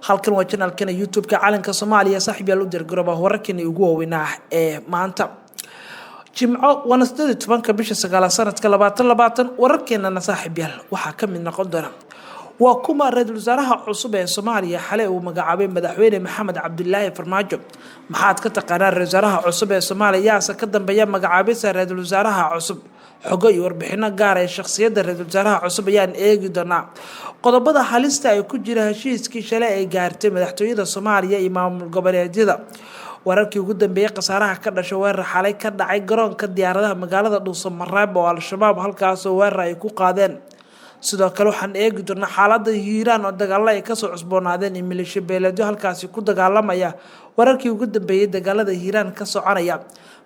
Halkan waa janaalkana YouTube-ka Calanka Soomaaliya. Saaxiib yaal, u diyaargarooba wararkeena ugu waaweynaa ee maanta Jimco, waana 18-ka bisha sagaalaad sanadka 2020. Wararkeenana, saaxiib yaal, waxaa ka mid noqon doona: waa kuma ra-iisul wasaaraha cusub ee Soomaaliya xalay uu magacaabay Madaxweyne Maxamed Cabdilaahi Farmaajo? Maxaad ka taqaanaa ra-isul wasaaraha cusub ee Soomaaliya? Yaase ka dambeeya magacaabista ra-iisul wasaaraha cusub? Xogo iyo warbixino gaar ee shakhsiyadda ra-iisul wasaaraha cusub ayaan eegi doonaa. Qodobada halista ay ku jira heshiiskii shalay ay gaartay madaxtooyada Soomaaliya iyo maamul goboleedyada. Wararkii ugu dambeeyey khasaaraha ka dhashay weerar xalay ka dhacay garoonka diyaaradaha magaalada Dhuusamareeb oo Al-Shabaab halkaasoo weerar ay ku qaadeen. Sidoo kale waxaan eegi doonaa xaalada Hiiraan oo dagaalo ay kasoo cusboonaadeen iyo maleeshiya beeleedyo halkaasi ku dagaalamaya. Wararkii ugu dambeeyey dagaalada Hiiraan ka soconaya.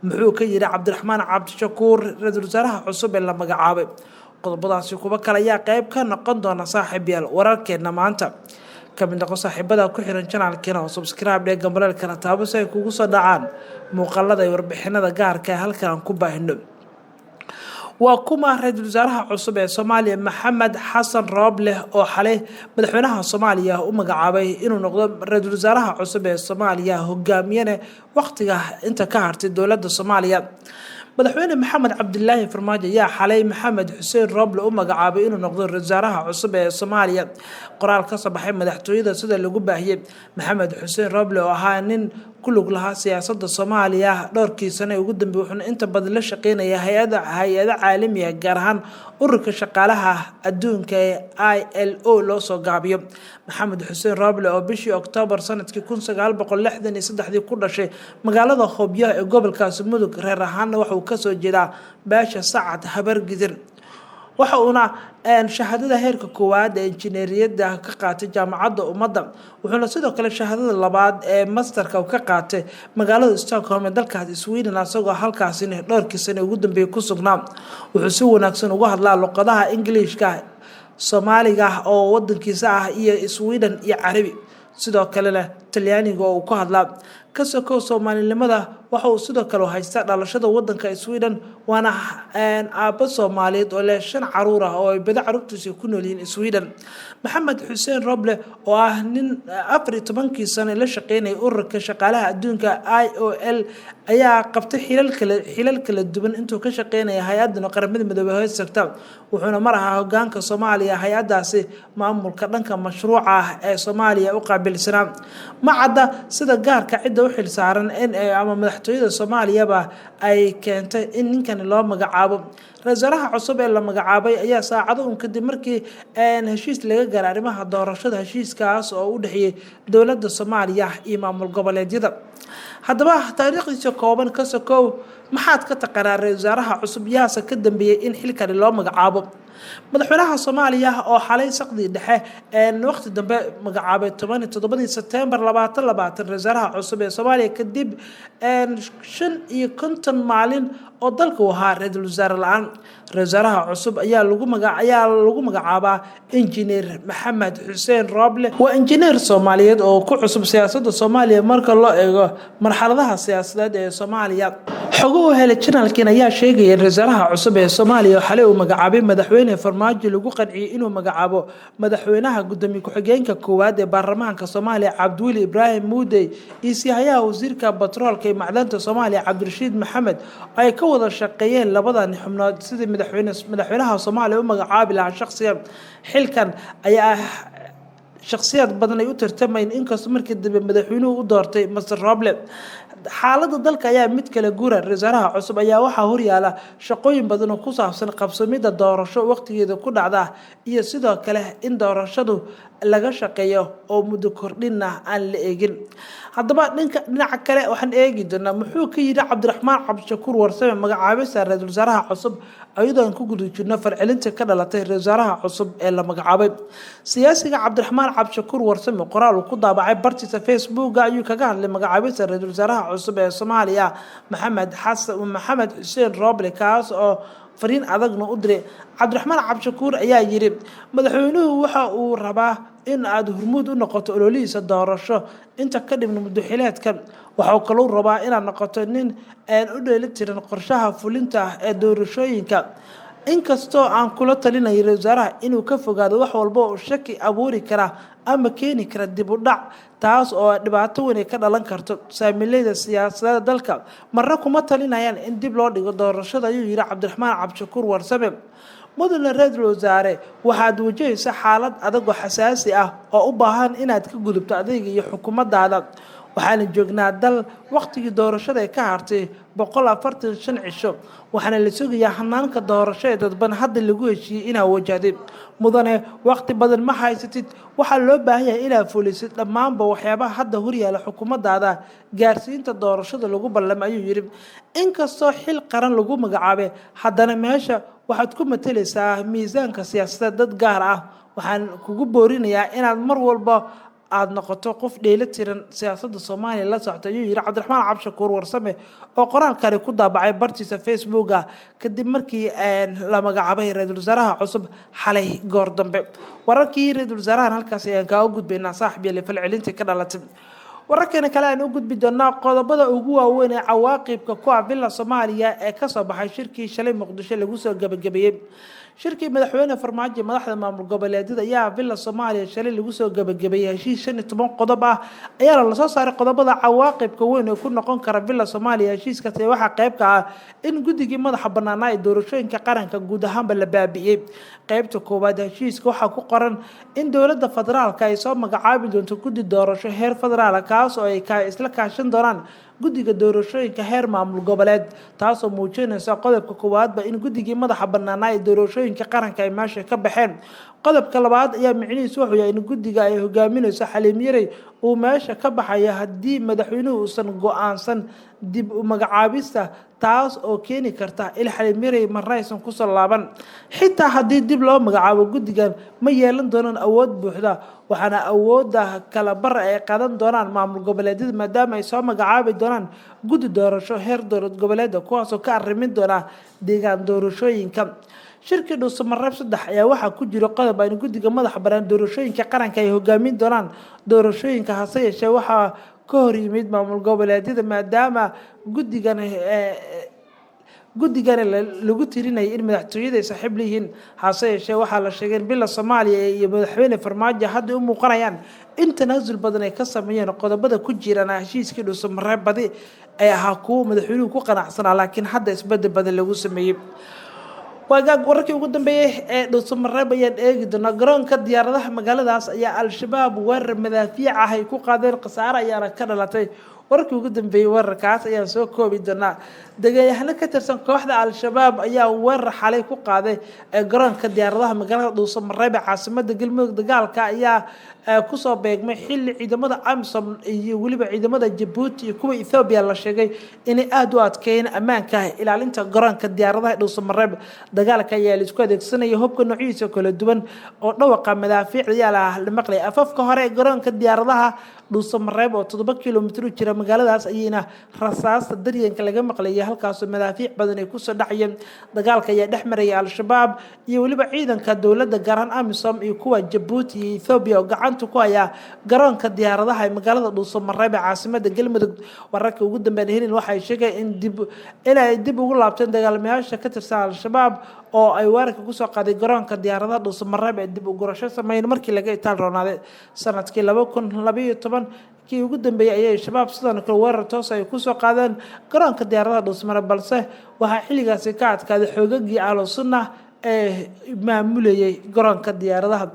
Muxuu ka yidhi Cabdiraxmaan Cabdishakuur ra-iisul wasaaraha cusub ee la magacaabay? Qodobadaasi kuwo kale ayaa qeyb ka noqon doona, saaxiib yaal, wararkeena maanta. Kamid noqon saaxiibada ku xiran janaalkeena oo subscribe dhee, gambaleelkana taabo si ay kugu soo dhacaan muuqaalada iyo warbixinada gaarka ee halkan aan ku baahino. Waa kuma ra-iisul wasaaraha cusub ee Soomaaliya Maxamed Xasan Roobleh oo xalay madaxweynaha Soomaaliya u magacaabay inuu noqdo ra-iisul wasaaraha cusub ee Soomaaliya, hogaamiyane waqtiga inta ka hartay dowladda Soomaaliya? Madaxweyne Maxamed Cabdilaahi Farmaajo ayaa xalay Maxamed Xuseen Rooble u magacaabay inuu noqdo ra-iisul wasaaraha cusub ee Soomaaliya. Qoraal ka soo baxay madaxtooyada sida lagu baahiyey, Maxamed Xuseen Rooble oo ahaa nin ku lug lahaa siyaasadda Soomaaliya dhowrkii sano ee ugu dambeeyey, wuxuuna inta badan la shaqeynaya hay-ado caalami ah, gaar ahaan Ururka Shaqaalaha Adduunka ee ILO loo soo gaabiyo. Maxamed Xuseen Rooble oo bishii Oktoobar sanadkii 1963-dii ku dhashay magaalada Hobyo ee gobolkaasi Mudug, reer ahaana waxa uu kasoo jeedaa beesha Sacad Habargidir. Waxa uuna shahaadada heerka koowaad ee injineeriyadda ka qaatay Jaamacadda Ummadda, wuxuuna sidoo kale shahaadada labaad ee masterka ka qaatay magaalada Stockholm ee dalkaasi Sweden, asagoo halkaasina dhowrkii sane ugu dambeeyay ku sugnaa. Wuxuu si wanaagsan uga hadlaa luqadaha Ingiliishka, Soomaaliga oo wadankiisa ah iyo Sweden iyo Carabi, sidoo kalena Talyaaniga oo uu ku hadlaa. Ka sokow soomaalinimada, waxa uu sidoo kale haystaa dhalashada wadanka Sweden, waana aabbo Soomaaliyeed oo leh shan caruur ah oo ay badi caruurtiisa ku nool yihiin Sweden. Maxamed Xuseen Roble oo ah nin 14-kii sano la shaqeynaya Ururka Shaqaalaha Adduunka IOL ayaa qabtay xilal kala duwan intuu ka shaqeynaya hay-addan Qaramada Midoobey hoos tagta, wuxuuna mar ahaa hogaanka Soomaaliya hay-addaasi maamulka dhanka mashruuca ah ee Soomaaliya u qaabilsanaa. Ma cadda sida gaarka cidda u xilsaaran in ama madaxtooyada Soomaaliyaba ay keentay in ninkani loo magacaabo. Ra-isul wasaaraha cusub ee la magacaabay ayaa saacado un kadib markii heshiis laga gaaray arrimaha doorashada, heshiiskaas oo u dhexeeyey dowladda Soomaaliya iyo maamul goboleedyada. Haddaba, taariikhdiisa kooban ka sokow, maxaad ka taqaanaa ra-isul wasaaraha cusub? Yaase ka dambeeyey in xilkani loo magacaabo? Madaxweynaha Soomaaliya oo xalay saqdii dhexe waqti dambe magacaabay 17-dii Sebtembar 2020 ra-isul wasaaraha cusub ee Soomaaliya, kadib 55 maalin oo dalka uu ahaa ra-iisul wasaare la-aan. Ra-isul wasaaraha cusub ayaa lagu magacaabaa Injineer Maxamed Xuseen Rooble. Waa injineer Soomaaliyeed oo ku cusub siyaasadda Soomaaliya marka loo eego marxaladaha siyaasadeed ee Soomaaliya. Xoguhu helay janaalkin ayaa sheegaya in ra-isul wasaaraha cusub ee Soomaaliya oo xalay uu magacaabay Madaxweyne Farmaajo lagu qanciyey inuu magacaabo madaxweynaha gudoomiye ku-xigeenka koowaad ee baarlamaanka Soomaaliya Cabdiweli Ibraahim Muudey iyo siihayaha wasiirka batroolka iyo macdanta Soomaaliya Cabdirashiid Maxamed, ay ka wada shaqeeyeen labadan xubnood sidii madaxweynaha Soomaaliya u magacaabi lahaa shakhsigan. Xilkan ayaa ah shakhsiyaad badan ay u tartamayn, inkastoo markii dambe madaxweynuhu u doortay Mister Roble. Xaaladda dalka ayaa mid kala guura. Ra-isul wasaaraha cusub ayaa waxaa horyaala shaqooyin badan oo ku saabsan qabsoomidda doorasho waqtigeeda ku dhacda iyo sidoo kale in doorashadu laga shaqeeyo oo muddo kordhinna aan la eegin. Haddaba, dhinka dhinaca kale waxaan eegi doonaa muxuu ka yidhi Cabdiraxmaan Cabdishakuur Warsame magacaabista ra-iisul wasaaraha cusub, iyadoo aan ku guda jirno falcelinta ka dhalatay ra-isul wasaaraha cusub ee la magacaabay. Siyaasiga Cabdiraxmaan Cabdishakuur Warsame qoraal uu ku daabacay bartiisa Facebooka ayuu kaga hadlay magacaabista ra-iisul wasaaraha cusub ee Soomaaliya Maxamed Xasan Maxamed Xuseen Roble, kaas oo fariin adagna u diray. Cabdiraxmaan Cabdishakuur ayaa yidhi: "Madaxweynuhu waxa uu rabaa in aada hormuud u noqoto ololihiisa doorasho inta ka dhibna muddoxileedkan. Waxau kalou rabaa inaad noqoto nin aan u dheeli tiran qorshaha fulinta ee doorashooyinka." Inkastoo aan kula talinayo ra-isul wasaaraha inuu ka fogaado wax walba oo shaki abuuri kara ama keeni kara dib u dhac, taas oo dhibaato weyn ay ka dhalan karto saamileyda siyaasadda dalka, marna kuma talinayaan in dib loo dhigo doorashada, ayuu yihi Cabdiraxmaan Cabdishakuur Warsame. Mudane ra-iisul wasaare, waxaad wajahaysa xaalad adag oo xasaasi ah oo u baahan inaad ka gudubto adiga iyo xukuumaddaada. Waxaana joognaa dal wakhtigii doorashada ay ka hartay 145 cisho, waxaana la sugayaa hanaanka doorasho ee dadban hadda lagu heshiiyey inaa wajahday. Mudane, wakhti badan ma haysatid. Waxaa loo baahan yahay inaad fulisid dhammaanba waxyaabaha hadda horyaala xukuumaddaada, gaarsiinta doorashada lagu ballamay, ayuu yidhi. Inkastoo xil qaran lagu magacaabay, haddana meesha waxaad ku matalaysaa miisaanka siyaasadeed dad gaar ah. Waxaan kugu boorinayaa inaad mar walba aada noqoto qof dheelo tiran siyaasadda Soomaaliya la socota, ayuu yihi Cabdiraxmaan Cabdishakuur Warsame oo qoraalkani ku daabacay bartiisa Facebooka kadib markii la magacaabay ra-iisul wasaaraha cusub xalay goor dambe. Wararkii ra-iisul wasaarahan halkaas ayaan kaaga gudbaynaa, saaxib yaale, falcelintii ka dhalatay. Wararkeena kale aan u gudbi doonaa qodobada ugu waaweyn ee cawaaqibka ku ah Villa Soomaaliya ee kasoo baxay shirkii shalay Muqdisho lagu soo gabagabeeyey. Shirkii Madaxweyne Farmaajo, madaxda maamul goboleedyada ayaa Villa Soomaaliya shalay lagu soo gabagabeeyey. Heshiis 15 qodob ah ayaana lasoo saaray. Qodobada cawaaqibka weyn ee ku noqon kara Villa Soomaaliya heshiiskaasi waxaa qayb ka ah in guddigii madaxa banaanaa ee doorashooyinka qaranka guud ahaanba la baabi'iyey. Qeybta koowaad heshiiska waxaa ku qoran in dowladda federaalka ay soo magacaabi doonto guddi doorasho heer federaal, kaas oo ay isla kaashan doonaan guddiga doorashooyinka heer maamul goboleed, taasoo muujinaysa qodobka koowaadba in guddigii madaxa banaanaa ee doorashooyinka qaranka ay meesha ka baxeen. Qodobka labaad ayaa micnihiisu wuxuu yahay in guddiga ay hogaaminayso Xaliim Yarey uu meesha ka baxayo haddii madaxweynuhu uusan go-aansan dib u magacaabista, taas oo keeni karta in Xaliim Yarey marna aysan kusoo laaban. Xitaa haddii dib loo magacaabo guddigan, ma yeelan doonaan awood buuxda, waxaana awoodda kala bar ay qaadan doonaan maamul goboleedyada, maadaama ay soo magacaabi doonaan guddi doorasho heer dowlad goboleeda, kuwaasoo ka arrimin doona deegaan doorashooyinka. Shirkii Dhuusamareeb 3 ayaa waxaa ku jira qodob in guddiga madaxa banaan doorashooyinka qaranka ay hogaamin doonaan doorashooyinka. Hase yeeshee, waxaa ka hor yimid maamul goboleedyada, maadaama guddigani lagu tirinayay in madaxtooyada ay saaxiib leeyihiin. Hase yeeshee, waxaa la sheegay in Villa Soomaaliya iyo Madaxweyne Farmaajo hadda u muuqanayaan in tanaasul badan ay ka sameeyeen qodobada ku jiraan heshiiskii Dhuusamareeb. Badi ay ahaa kuwo madaxweynuhu ku qanacsanaa, laakiin hadda isbedel badan lagu sameeyey. Waagaag, wararkii ugu dambeeyey ee Dhuusamareeb ayaan eegi doonaa. Garoonka diyaaradaha magaaladaas ayaa Al-Shabaab weerar madaafiic ah ay ku qaadeen, khasaare ayaana ka dhalatay. Wararkii ugu dambeeyey weerarkaas ayaan soo koobi doonaa. Dagaalyahano ka tirsan kooxda Al-Shabaab ayaa weerar xalay ku qaaday garoonka diyaaradaha magaalada Dhuusamareeb ee caasimada Galmudug. Dagaalka ayaa kusoo beegmay xilli ciidamada AMISOM iyo weliba ciidamada Jabuuti iyo kuwa Ethoobiya la sheegay inay aada u adkeeyeen ammaanka ilaalinta garoonka diyaaradaha Dhuusamareeb. Dagaalka ayaa laisku adeegsanaya hubka noocyihiisa kala duwan oo dhawaqa madaafiicda ayaa la maqlaya. Afafka hore ee garoonka diyaaradaha Dhuusamareeb oo 7 kilomitr u jira magaaladaas ayayna rasaasta daryanka laga maqlayay, halkaasoo madaafiic badan ay kusoo dhacayeen. Dagaalka ayaa dhex marayay Al-Shabaab iyo weliba ciidanka dowladda, gaar ahaan AMISOM iyo kuwa Jabuuti iyo Ethoobiya oo gacanta ku haya garoonka diyaaradaha ee magaalada Dhuusamareeb ee caasimada Galmudug. Wararka ugu dambeyn helin waxay sheegeen in dib inay dib ugu laabteen dagaalamayaasha ka tirsan Al-Shabaab oo ay weerarka kusoo qaaday garoonka diyaaradaha Dhuusamareeb ee dib u gurasho sameeyeen markii laga itaal roonaaday. Sanadkii 2012 kii ugu dambeeyey ayay Shabaab sidoo kale weerar toos ay kusoo qaadeen garoonka diyaaradaha Dhuusamareeb, balse waxaa xilligaasi ka adkaaday xoogagii Ahlu Sunna ee maamulayay garoonka diyaaradaha.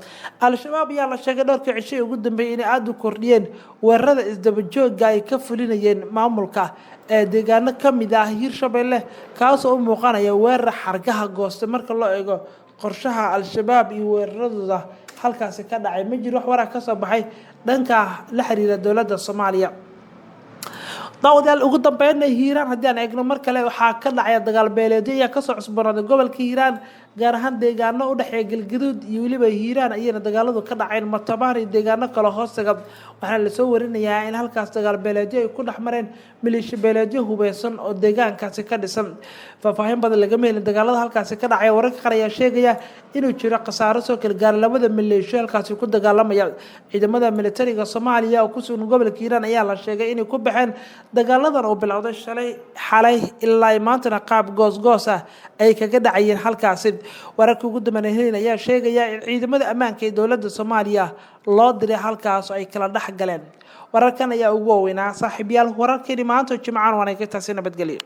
Al-Shabaab ayaa la sheegay dhowrkii cishay ugu dambeeyey inay aada u kordhiyeen weerarada isdaba joogga ay ka fulinayeen maamulka ee deegaano ka mid ah Hirshabelle, kaasoo u muuqanaya weerar xargaha goostay marka loo eego qorshaha Al-Shabaab iyo weeraradooda halkaasi ka dhacay. Ma jiro wax warar kasoo baxay dhanka la xiriira dowladda Soomaaliya. Daawadayaal, ugu dambeynna Hiiraan haddii aan eegno mar kale, waxaa ka dhacaya dagaal beeleedyo ayaa kasoo cusboonaaday gobolka Hiiraan, Gaar ahaan deegaano u dhexeeya Galgaduud iyo weliba Hiiraan ayayna dagaaladu ka dhaceen, Matabaan iyo deegaano kale hoostaga. Waxaana lasoo warinayaa in halkaas dagaal beeleedyo ay ku dhex mareen maleeshiya beeleedyo hubeysan oo deegaankaasi ka dhisan. Faahfaahin badan lagama helin dagaalada halkaasi ka dhacaya. Wararka qaar ayaa sheegaya inuu jiro khasaaro soo kala gaara labada maleeshiyo halkaasi ku dagaalamaya. Ciidamada militariga Soomaaliya oo ku sugan gobolka Hiiraan ayaa la sheegay inay ku baxeen dagaaladan oo bilowday shalay, xalay ilaa maantana qaab goosgoos ah ay kaga dhacayeen halkaasi. Wararka ugu dambeyn helin ayaa sheegaya in ciidamada ammaanka ee dowladda Soomaaliya loo diray halkaas oo ay kala dhex galeen. Wararkan ayaa ugu waaweynaa, saaxiibyaal, wararkeeni maanta Jimcaan. Waana ka taasi, nabadgelyo.